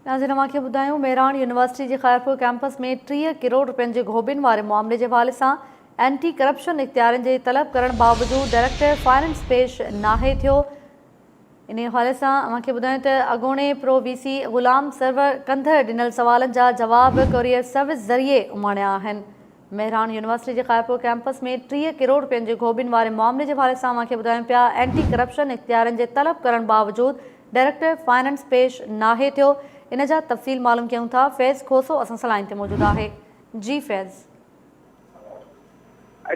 ناظرين اوهان کي ٻڌايون مهراڻ يونيورسٽي جي خيرپور ڪئمپس ۾ 30 ڪروڙ رپين جي گهوٻين واري معاملي جي حوالي سان اينٽي ڪرپشن اختيارين جي طلب ڪرڻ باوجود ڊائريڪٽر فائننس پيش ناهي ٿيو. انهي حوالي سان اوهان کي ٻڌايون ته اڳوڻي pro V C Ghulam Sarwar Kandhar ڏنل سوالن جا جواب ڪوريئر سروس ذريعي اماڻيا آهن. مهراڻ يونيورسٽي جي خيرپور ڪئمپس ۾ 30 ڪروڙ رپين جي گهوٻين واري معاملي جي حوالي سان اوهان کي ٻڌايون پيا اينٽي ڪرپشن اختيارين جي طلب ڪرڻ باوجود ڊائريڪٽر فائننس پيش ناهي ٿيو ان جا تفصيل معلوم ڪيون ٿا فيض کوسو اسان سان لائين تي موجود آهي جي فيض.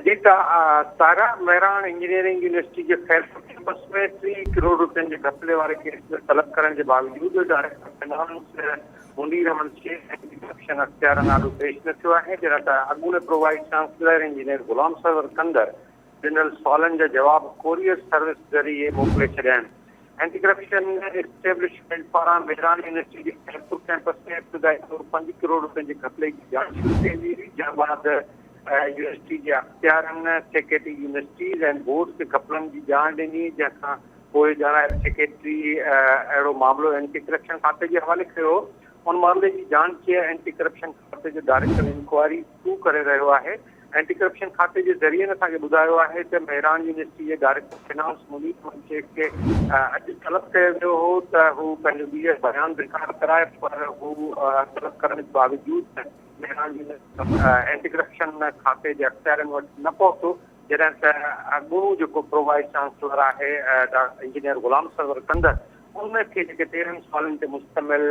جي سارا مهراڻ انجنيئرنگ يونيورسٽي جي خيرپور ڪئمپس ۾ 30 ڪروڙ روپين جي گهپلي واري ڪيس ۾ طلب ڪرڻ جي باوجود director finance Munir Ahmed Shaikh anti corruption اختيارن آڏو پيش نه ٿيو آهي جڏهن ته اڳوڻي pro vice chancellor engineer Ghulam Sarwar Kandhar ڏنل سوالن جا جواب ڪوريئر سروس ذريعي موڪلي ڇڏيا آهن. اينٽي ڪرپشن اسٽيبلشمينٽ پاران مهراڻ يونيورسٽي جي خيرپور ڪئمپس ۾ ابتدائي طور پنج ڪروڙ روپين جي گهپلي جي جاچ شروع ڪئي وئي هئي جنهن بعد يونيورسٽي جي اختيارن سيڪريٽري يونيورسٽيز ۽ بورڊز کي گهپلن جي ڄاڻ ڏني جنهن کان پوء ڄاڻايل سيڪريٽري اهڙو معاملو اينٽي ڪرپشن کاتي جي حوالي ڪيو هو ان معاملي جي جاچ اينٽي ڪرپشن کاتي جو ڊائريڪٽر انڪوائري ٽو ڪري رهيو آهي. اينٽي ڪرپشن کاتي جي ذريعن اسان کي ٻڌايو آهي ته مهراڻ يونيورسٽي جي ڊائريڪٽر فنانس منير احمد شيخ کي اڄ طلب ڪيو ويو هو ته هو پنهنجو ٻيهر بيان رڪارڊ ڪرائي پر هو طلب ڪرڻ جي باوجود مهراڻ يونيورسٽي اينٽي ڪرپشن کاتي جي اختيارين وٽ نه پهتو جڏهن ته اڳوڻو جيڪو پرو وائيس چانسلر آهي انجنيئر غلام سرور ڪنڌر ان کي جيڪي 13 سوالن تي مشتمل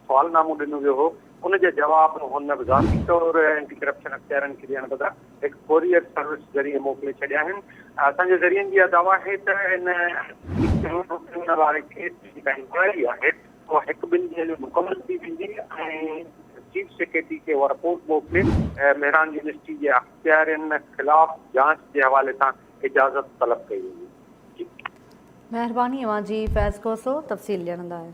سوالنامو ڏنو ويو هو، ان جا جواب هن به ذاتي طور اينٽي ڪرپشن اختيارين کي ڏيڻ بدران هڪ ڪوريئر سروس ذريعي موڪلي ڇڏيا آهن. اسان جي ذريعن جي اها دعويٰ آهي ته ان ڪروڙ روپين واري ڪيس جي جيڪا انڪوائري آهي اها هڪ ٻن ڏينهن ۾ مڪمل ٿي ويندي ۽ چيف سيڪريٽري کي اها رپورٽ موڪلي مهراڻ يونيورسٽي جي اختيارين خلاف جاچ جي حوالي سان اجازت طلب ڪئي ويندي. مهرباني اوهان جي فيض کوسو تفصيل ڏيڻ لاء.